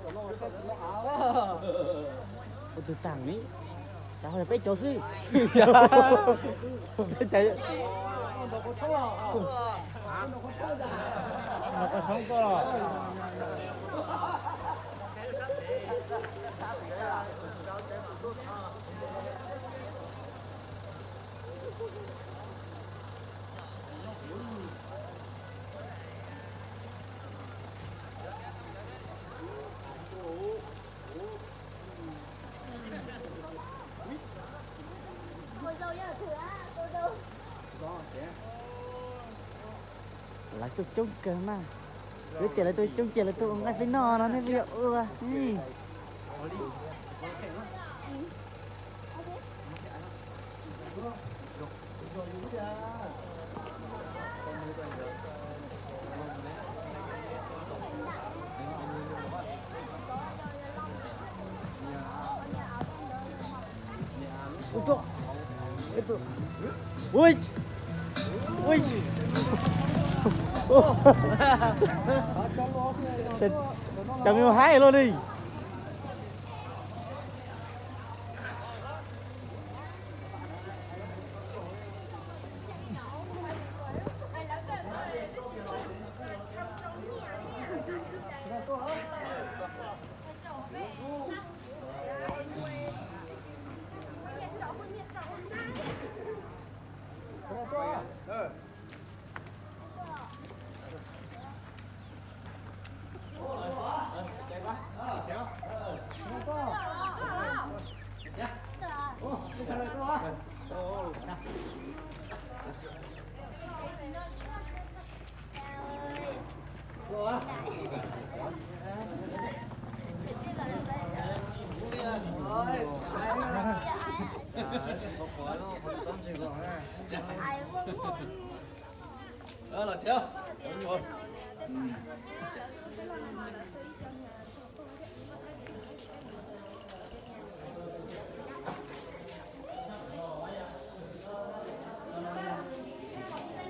Ua tus tag li, cas ho yog peb cov xwb. Peb cov. Lawv tuaj coob kawg mas. Kuv tias lawv tuaj coob ces lawv tuaj ua nqaij peb noj no nej puas yog ua. Ui, ui, cov me haib luaj li.